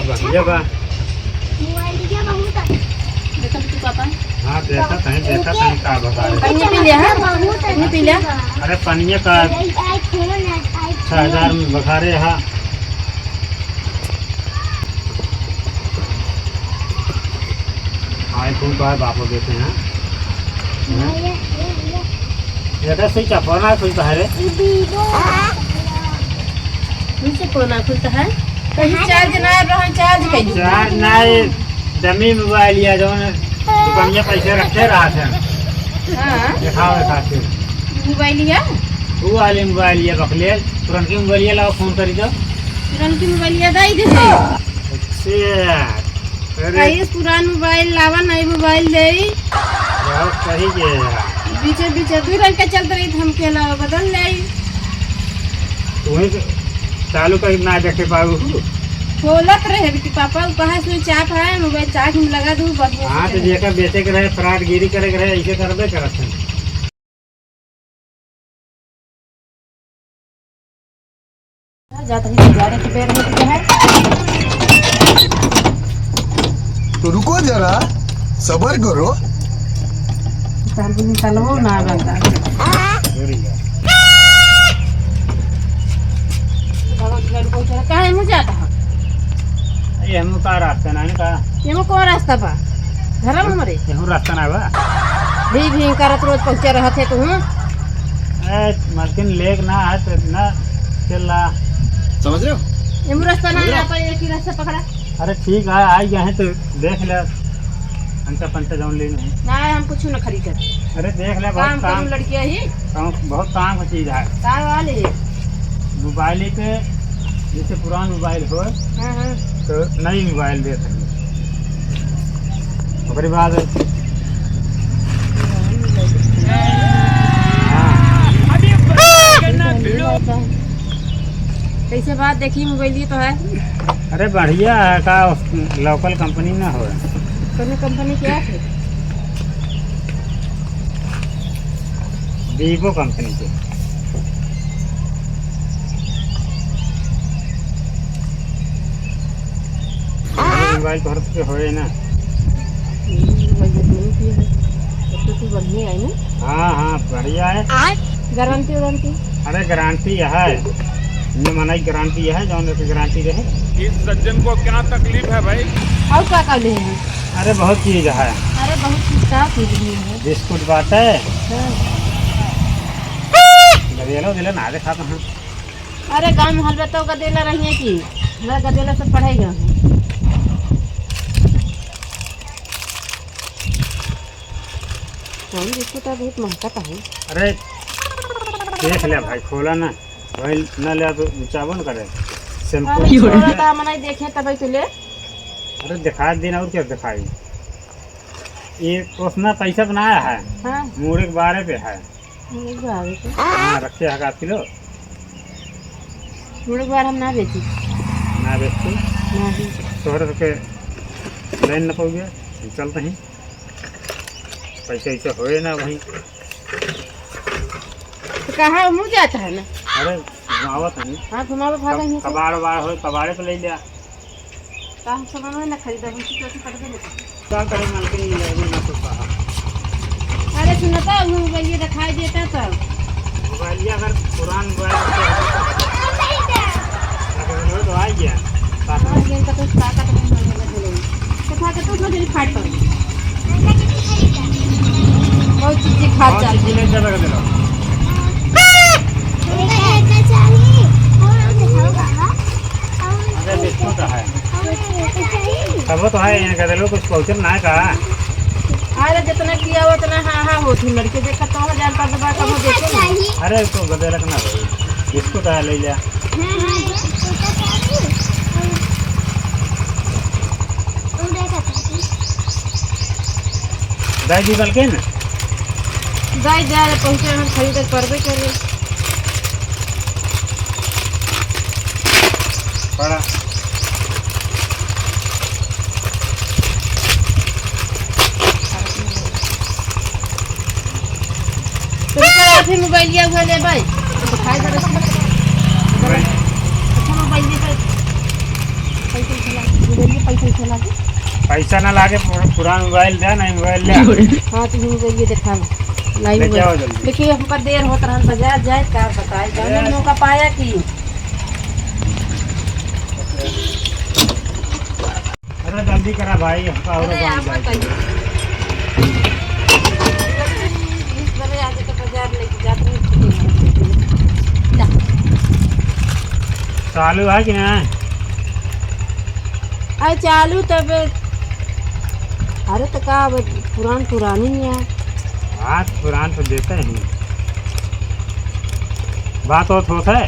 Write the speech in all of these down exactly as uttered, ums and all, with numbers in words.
बढ़िया बा। मोबाइलिया बहुत अच्छा। देखत तू पापा। हाँ, देखत हई, देखत हई का बता रहे। पानी पी लिया, हाँ? बहुत पानी पी लिया। अच्छा। अरे, पानिया का आई-, iPhone है, iPhone। छह हजार में बघारे हा। iPhone तो है, बापो देते हैं। हैं? ये, ये, ये। ये तो सही चपना खुलता है रे। Vivo। तुमसे कोना खुलता है? कहीं charge ना रहा, charge कहीं। Charge ना, ये dummy मोबाइल या जौन दुकानिया पैसे रखे रहा थे। हाँ। दिखावे खातिर। मोबाइल या? वो वाली मोबाइल या बकलेल, पुरनकी मोबाइल या लाओ, फोन करी दो। पुरनकी मोबाइल या दाई दे दे। अच्छा। अरे। कहिस पुरान मोबाइल लावा, नई मोबाइल देई। बहुत सही किए यार। बीचे बीचे दुइ रंग के चलत रही, त हम कहला बदल लेई। तुम्हें तो चालू करी ना देखे पाऊ। खोलत रहे कि पापा, उ कहा switch off है, मोबाइल charge में लगा दू, बस। हाँ, तो जेकर बेचे के रहे, फ्रॉडगिरी करे के रहे, ऐसे करबे करत है। जात ही गुजारे के बेर होत है। तो रुको जरा, सबर करो। तब निकलबो ना बनता। काहे मुँह जाता है? ये हमू का रास्ता ना का? ये हमू कौन रास्ता बा? धरम हमरे। ये हमू रास्ता ना बा। भी भी करत रोज पहुँचे रहत है तू। ए, मलकिन लेक ना है तो इतना चल रहा। समझ रहे हो? ये मुँह रास्ता ना समझ रहे हो? आप एक ही रास्ता पकड़ा। अरे ठीक है, आई गए हैं तो देख ले। अंता पंता जौन लेने हैं। ना, हम कुछ ना खरीदे। अरे देख ले, बहुत काम काम, कम लड़किया ही। काम, बहुत काम का चीज है। का वाले? मोबाइल पे जैसे पुरान मोबाइल हो, हाँ, हाँ। तो नई मोबाइल दे सके। ओकरे बाद, हाँ। कैसे बात देखी मोबाइल तो है? अरे बढ़िया है का, local कंपनी ना हो। कौन कंपनी क्या है? Vivo कंपनी के। मोबाइल तोहर से होए ना। हम्म, वही तो नहीं किया है। तब तो तू बढ़िया है ना? हाँ, हाँ, बढ़िया है। Guarantee warranty? अरे, guarantee है। ये मनाई guarantee है, जौन की guarantee रहे। इस सज्जन को क्या तकलीफ है भाई? और का का ले हैं? अरे, बहुत चीज है। अरे, बहुत चीज का चीज नहीं है। बिस्कुट बाटे। हाँ। गदेलो दिले ना देखा कहाँ। अरे, गाँव में हलवे तो गदेला रही है कि? वह गदेला से पढ़ाई गया है। कौन बिस्कुट है, बहुत महकता है। अरे, देख ले भाई, खोला ना। वही ना ले तो चावन करे। शैम्पू अरे, छोड़ा था, मनाई देखे तब तो ले। अरे, दिखा दिन और क्या दिखाई? ये उतना पैसा बनाया है। हाँ। मुड़े के बारे पे है। मुड़े के बारे पे? हाँ, रखे है आध किलो। मुड़े के बारे हम ना बेची। ना बेचती? नहीं। तोहरे के लाइन न पाओगे, हम चलते हैं। पैसा ऐसा होए ना वहीं। तो कहाँ मुँह जाता है ना? अरे, घुमावत है। हाँ, घुमावे भागा कब-, ही से। कबाड़ वाड़ होए, कबाड़े पे ले लिया। तो हम सामान ना खरीदा, हम चीज़ तो खरीदे नहीं। क्या करे, मालकिन मिले भी ना तो कहा। अरे सुनो तो, वो मोबाइल ये दिखाई देता तो। मोबाइल ये अगर पुरान मोबाइल होते तो आ गया। हाँ, ये इनका तो ताकत नहीं मांगेगा, चलो। तो खा के तो उसमें जल्दी फाट पड़े। बहुत चीज़ें खा और जाते चीज़ें हैं। ले चला के दे रहा हूँ। अरे, बिस्कुट है। तब तो है, यहाँ का लोग कुछ पहुँचल ना है का? अरे, जितना किया उतना हाँ, हाँ होती लड़के, देखा तो हजार का दबा, कब देखे ना। अरे, तो गदेलक ना भाई, बिस्कुट है, ले लिया। दाई दी बल्कि ना? दाई जा रहे, पहुँचे हम खरीदे, करबे करे। बड़ा। तो रुको, अभी मोबाइलिया हुआ ले भाई। तो खाए जरा सा। मोबाइल। अच्छा, मोबाइल दे भाई। पैसे उठा ला, मोबाइल पैसा लागे? पैसा ना लागे, पुर-, पुरान मोबाइल दे, नया मोबाइल ले। हाँ, तो ये मोबाइल ये देखा, नया लेके मोबाइल। आओ जल्दी। देखिए, हमका देर होत रहल, बाजार जाए, का बताए, अरे। जाने मौका पाया कि। अरे जल्दी करा भाई, हमका और अरे, गाँव आप जाए। बताइए। बीस बजे आज तो बाजार लेके जाते हैं, छुट्टी नहीं होती। ला। चालू है कि ना? अरे चालू तब, अरे तो का अब पुरान पुरानी है। बात पुरान तो देते ही। बात होत होत है।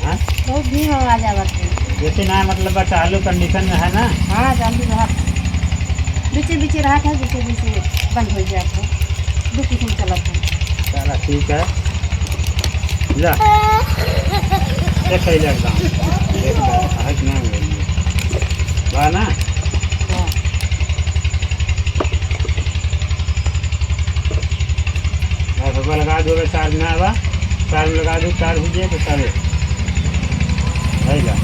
हाँ? बहुत दिन हो आ जावत है। जैसे ना मतलब बस चालू condition में है ना? हाँ, चालू रहा। बीचे बीचे रहा था, बीचे बीचे बंद हो गया था। दो किस्म चलत है। चला ठीक है। जा। देख ले एकदम। देख ले, है कि नहीं? बा ना? हाँ। बस ओकरा लगा दो, अगर charge ना आवा, charge में लगा दो, charge हो जाए तो चले। है का?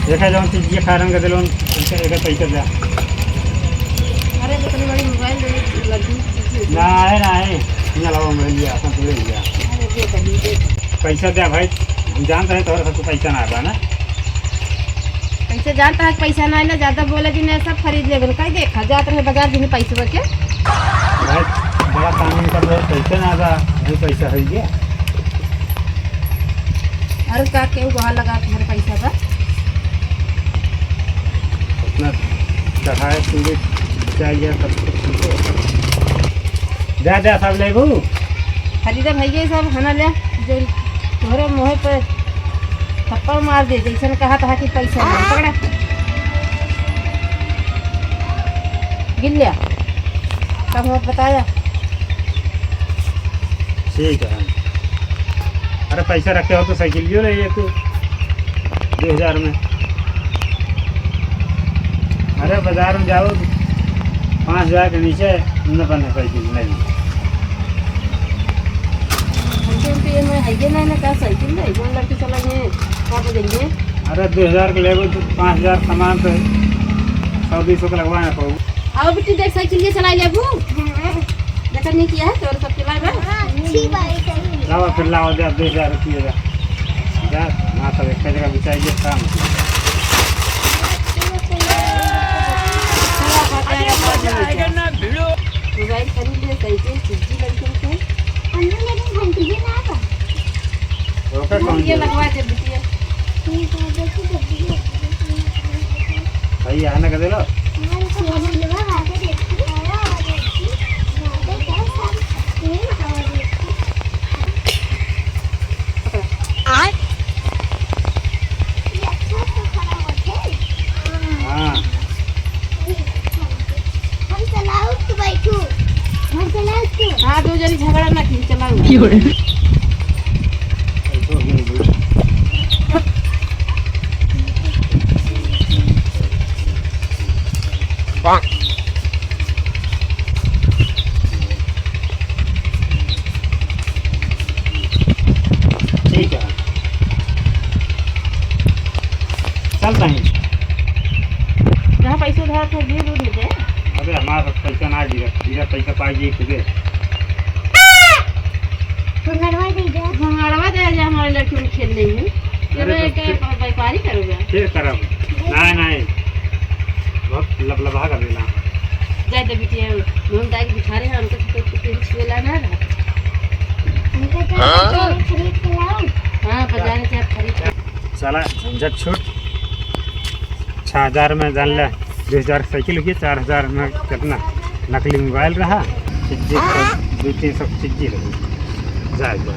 देखा जौन चीज ये कारण कर देलोन, इनका, इनका पैसा दे। अरे, तो इतनी बड़ी मोबाइल दे, लड्डू की चीज है। ना है, ना है। इहाँ लावा मोबाइल लिया, अपन तो ले लिया। अरे, दे, दे, दे। पैसा दे भाई, हम जानते हैं तोहरे साथ पैसा ना आवा ना। पैसा जानता है, पैसा ना है ना, ज्यादा बोले जी, मैं सब खरीद लेबे। कहीं देखा, जात रहे बाजार, जिन्हें पैसवा के। भाई, बड़ा काम नहीं कर रहे, पैसा ना आवा, अभी पैसा है क्या? अरे का केहू बहा लगा तुम्हारे पैसा बा? अपना चढ़ाए पूरे चाहिए सब कुछ तुमको। जा, जा, सब लेबू। खरीदा भैया सब खाना ले, जो तोहरे मुँह पे थप्पड़ मार दे, जैसन कहा था कि पैसा ना पकड़ा। गिन लिया, तब हम बताया। ठीक है। अरे पैसा रखे हो तो साइकिल लियो ले ये तू दो हजार में। अरे बाजार में जाओ, पाँच हजार के नीचे न बने साइकिल, नहीं। हमके तो ये में है ये नहीं ना, का साइकिल नहीं, कौन लड़की चला ये, का बोलेंगे? अरे दो हजार के लेबो तो पाँच हजार सामान पे सौ दो सौ के लगवा ना पाऊ। आओ बिट्टी, देख साइकिल ये चला लेबू। हाँ। देखा नहीं किया है, तोर सब चला बा। हाँ, अच्छी बात है। लावा फिर लावा, दे, दो हजार रुपये दे। जा, ना सब एक जगह बिछाइए, काम। मोबाइल खरीद ले, साइकिल, चुटकी लड़कियों के। अंदर लेकिन घंटी भी ना था। ओकर कौन ये लगवा दे बिटिया। ठीक है, देखो, देखो, देखो। भाई, यहाँ ना कर दे लो। हाँ, तो मोबाइल लगा के देखती। आय। हाँ। हम चलाओ तो बैठू। हम चलाओ तो। हाँ, दो जनी झगड़ा ना की, चलाओ। की हो रे? ठीक है, चलता है। जहाँ पैसे उधार थे, दे दो, दे दे। अबे, हमारा पैसा ना गिरा, गिरा पैसा पाई जी खुदे। घुंघरवा दे दे। घुंघरवा दे दे, हमारे लड़के में खेल रही है। अरे, अबे, तो क्या फिर व्यापारी करोगे? फिर करब। नहीं, नहीं। बहुत लबलबा कर देला। जाए दे बिटिया, मोहन दाई के भिखारी हैं, हमको तो कुछ छुएला ना रहा। हमको तो हाँ? खरीद के लाओ। हाँ, बाजार से आप खरीद के। साला झंझट छूट। छः हजार में जान ले, दो हजार साइकिल हुई, चार हजार में कितना नकली मोबाइल रहा, चिज्जी, दो तीन सौ चिज्जी रही। जा, जा,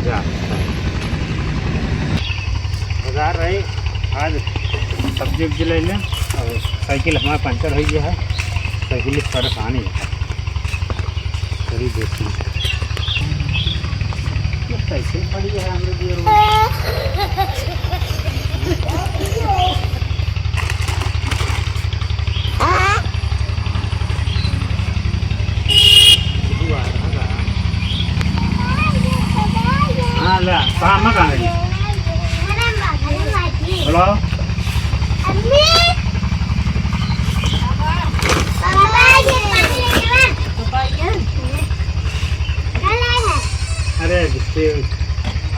जा। बाजार रही, आज सब्जी उब्जी ले लें। और साइकिल हमारा पंचर हो गया है, साइकिल की परेशानी है। चलिए देखिए। ये कैसे पड़ी है हमरे दियर में? हाँ, ले, कहाँ, मैं कहाँ गई? हेलो? अम्मी! अरे, जिससे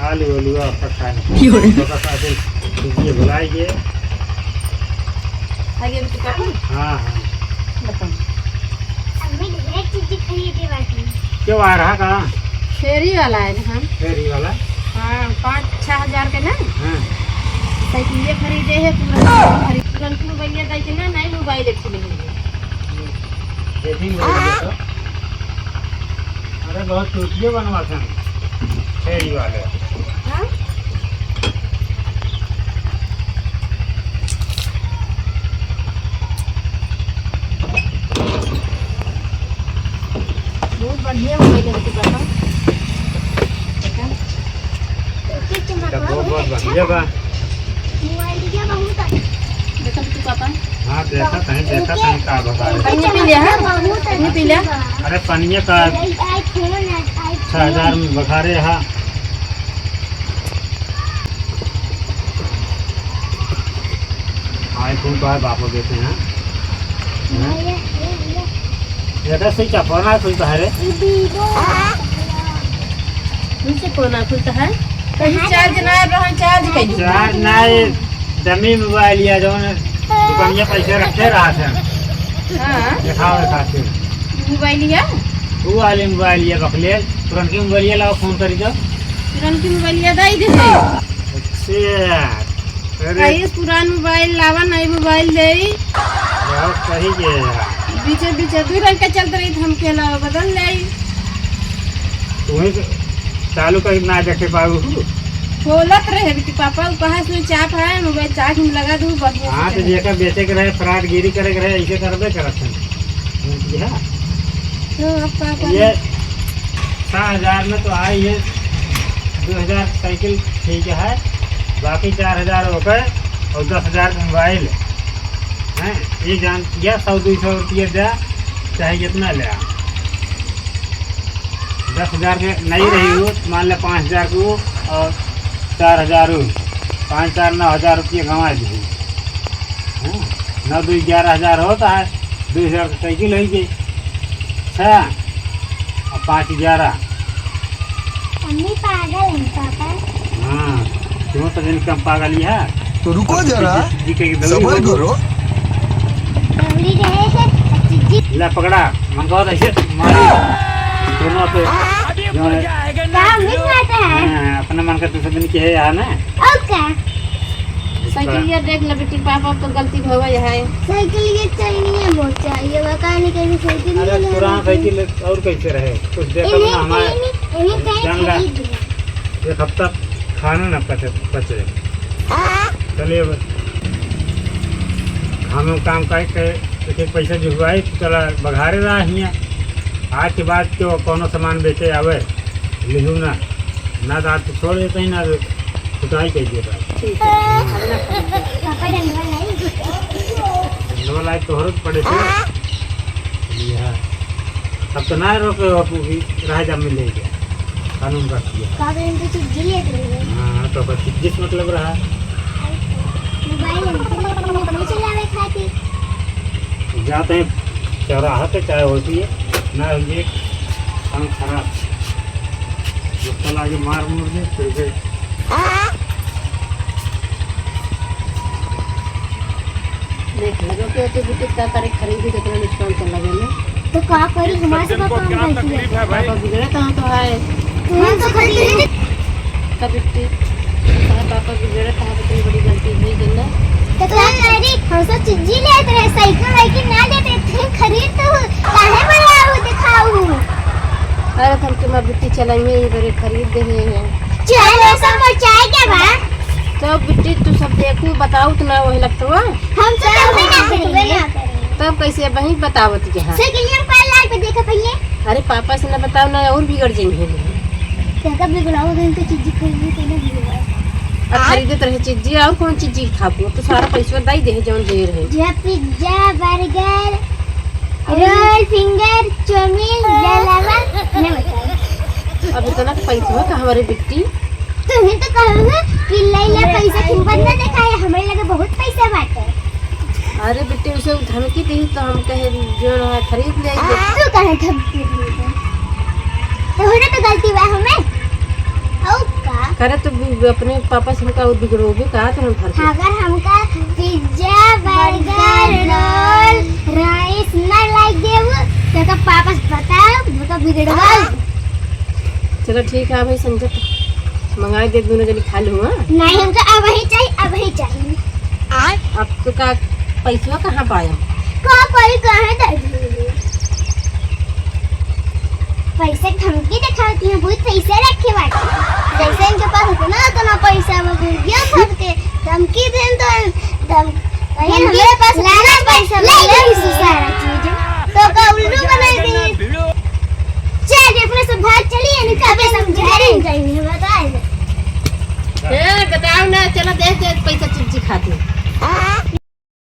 आलू, आलू आपका खाने। क्यों रे? तो बस आके ये बुलाइए। आगे भी तो काटो। हाँ, हाँ। बताओ। अभी ढेर चीज खरीदे बाकी। क्यों आ रहा कहाँ? फेरी वाला है ना हम। फेरी वाला? हाँ, पाँच छः हजार के ना। हाँ। साइकिल ये खरीदे है, पूरा खरीद, तुरंत मोबाइल दे के ना, नए मोबाइल एक ठो लेंगे। देखिन भैया तो। अरे बहुत चूतिया बनवा थे हम, छेड़ी वाले। हाँ? बहुत बढ़िया मोबाइल है बेटी पापा। देखा? तो बहुत, बहुत बढ़िया बा। मोबाइलिया बहुत अच्छा। देखा तो तू पापा। हाँ, देखा तहीं, देखा तहीं का बता रहे। पानी पी लिया, हाँ? पानी पी लिया। अरे, पनिया का छह हजार में बघारे हा। iPhone तो है, बापो देते हैं। हैं? ये तो सही चपना खुलता है रे। तुमसे कोना खुलता है? कहीं चार्ज ना रहा, चार्ज कहीं। चार्ज ना, ये डमी मोबाइल या जौन दुकानिया पैसे रखे रहा थे। हाँ। दिखावे खातिर। मोबाइल या? वो वाले मोबाइल या बकले, पुरनकी मोबाइल या लाओ, फोन करी तो। पुरनकी मोबाइल या दाई दे। अच्छा। अरे। कहिस पुरान मोबाइल लावा, नई मोबाइल देई। बहुत सही किहे यार। बीचे बीचे दू रंग के चलत रही, तो हमके लावा बदल लेई। तुम्हें तो चालू कर ना देखे पाऊ। खोलत रहे बेटी पापा, उ कहा switch off है, मोबाइल charge में लगा दूँ, बस। हाँ, तो जेकर बेचे के रहे, फ्रॉडगिरी करे के रहे, ऐसे करबे करत है। हाँ। तो अब का करी? ये छह हजार में तो आई है, दो हजार साइकिल ठीक है, बाकी चार हजार ओकर और दस हजार के मोबाइल है। ये जान किया, सौ दो सौ रुपया दे, चाहे जितना ले आ। दस हजार के नहीं रही हो, तो मान ले पाँच हजार को और चार हजार हो, पाँच चार नौ हजार रुपया गंवा दी। हाँ, नौ दो ग्यारह हजार होता है, दो हजार की साइकिल होइ गई। छः और पाँच ग्यारह। मम्मी पागल है पापा। हाँ, तुम तो दिन कम पागल ही है। तो रुको जरा, जी के दौड़ी सबर हो। करो। दौड़ी रहे हैं, जी। ला पकड़ा, मन को ऐसे मारी। दोनों पे, जो है, का मिल जाता है? हाँ, अपने मन का दूसरे दिन के है यहाँ ना। और का? साइकिलिया देख ले बेटी, पापा तो गलती भवा है। साइकिलिया चाहिए, बहुत चाहिए, बा का नहीं कहीं साइकिल अरे नहीं लेना पुरान है। साइकिल और कैसे रहे? कुछ देखो इन्हें ना हमारे कहीं, इन्हें कहीं जान ला। खरीद लो। एक हफ्ता खाना ना पचे, पचे। चलिए अब हम लोग काम काज के एक एक पैसा जुटवाई, चला बघारे रहा हियाँ। आज के बाद क्यों कौनो सामान बेचे आवे, लिहू ना। ना तो आज तो छोड़ देते ही ना, कुटाई कर दिया था। ठीक है। पापा डंडवा लाई। डंडवा लाई तोहरो तो पड़े थे। ये है। अब तो ना रोके हो, अब भी रह जा, मिले गया। कानून रख दिया। का करें तो चिज्जी लेत रहे। हाँ, तो बस चिज्जी से मतलब रहा। मोबाइल हम तो लेकिन अपने चलावे खातिर। जाते हैं चौराहा पे, चाहे होती है, ना ये काम खराब। गुस्सा लागे मार मुर दे, फिर भी। देख, लगे के तो बिटिया का करे, खरीदी कितना नुकसान चला गया ना। तो का करी, हमारे से सज्जन को पापा क्या हम तकलीफ है भाई? पापा बिगड़े कहाँ तो है। तू तो खरीदी। का बिट्टी, तुम्हारा पापा बिगड़े कहाँ, तो इतनी बड़ी गलती हुई गई ना। तो का करी, हम सब चीजी लेते रहे, साइकिल वाइकिल ना लेते, इतने खरीद तो काहे बड़ा हो दिखाऊ। अरे, तो हमके माँ बिट्टी चलाइए, ये बड़े खरीद दे हैं। चल, ये सब मचाए क्या बा? तो बिट्टी, तू सब देखू, बताऊ तो ना वही लगतवा। हम तो ना करेंगे। तब कैसे वही बतावत के हाँ? साइकिलिया पर लाइट पे देखा पहले। अरे पापा से ना बताओ ना, और बिगड़ जाएंगे। क्या का बिगड़ाओ, दिन तो चीज खरीदनी तो ना बिगड़ाओ। अब खरीदत रहे चीज, और कौन चीज खाबू? तो सारा पैसा दे दे, जौन दे रहे। जो pizza, burger, roll, finger, chowmein, जलावा, नहीं बताओ। अब इतना पैसा का हमारे बिट्टी? तुम्हें तो कहूँ कि लैला पैसा तुम बंदा दिखाए, हमारे लगे बहुत पैसा बाटे। अरे बिट्टी, उसे उ धमकी दी तो हम कहे जो है खरीद ले आइए। तू कहे धमकी दी तो? तोहरे तो गलती बा हमें। करे तो भी अपने पापा से हमका और बिगड़ोगे का तो हम घर के? अगर हमका पिज्जा, बर्गर, रोल, राइस ना लाइक देबू, तो का पापा से बताओ, हमका बिगड़वा। चलो ठीक है, अभी संजय मंगाई दे, दोनों जनी खा लो, हाँ? नहीं, हमका अबही चाहिए, अबही चाहिए। अब तो का पैसवा कहाँ पाए हम? का करी, कहाँ दे दी? पैसे धमकी दिखाती हैं, बहुत पैसे रखे बाटे। जैसे इनके पास इतना, इतना पैसा बा, गुड़िया भर के धमकी देन तो धम-, कहीं हमरे पास इतना पैसा ले मिले। गई सारा चीज। तो का उल्लू बनाई दी। चल, अपने से भाग चली, इनका अबे समझा रही जाएंगे, बताए दे। ए, बताओ ना, चलो देख के पैसा चिप्स खाते।